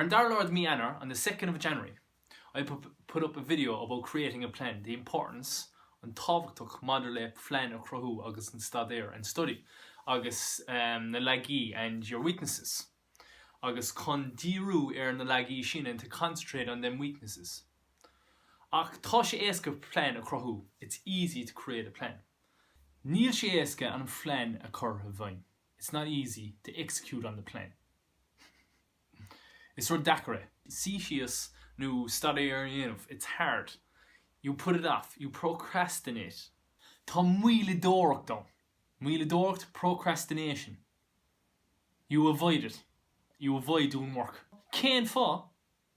Ar an dara lá de mí Eanáir, on the 2nd of January, I put up a video about creating a plan, the importance, an tábhachtach maidir le plean a chruthú agus an staidéar, and study, agus na laigí, and your weaknesses, agus chun díriú ar na laigí sin, and to concentrate on them weaknesses. Ach tá sé éasca plean a chruthú, it's easy to create a plan. Níl sé éasca an phlean a chur i bhfeidhm, it's not easy to execute on the plan. Is rud deacair é. Suí síos nó staidéar a dhéanamh, it's hard. You put it off, you procrastinate. Tá moilleadóireacht ann. Moilleadóireacht, procrastination. You avoid it. You avoid doing work. Cén fáth?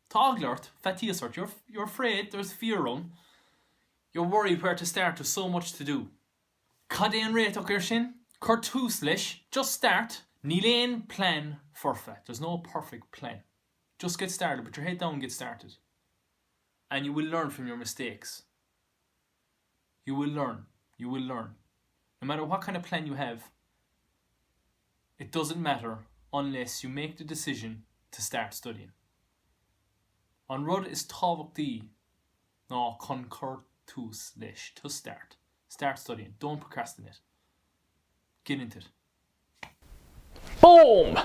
Tá eagla ort, faitíos ort, you're, you're afraid, there's fear ann. You're worried where to start, there's so much to do. Cad é an réiteach air sin? Cuir tús leis, just start! Níl aon plean foirfe, there's no perfect plan. Just get started, put your head down and get started. And you will learn from your mistakes. You will learn, you will learn. No matter what kind of plan you have, it doesn't matter unless you make the decision to start studying. An rud is tábhachtaí ná chun cur tús leis, to start. Start studying. Don't procrastinate. Get into it. Boom!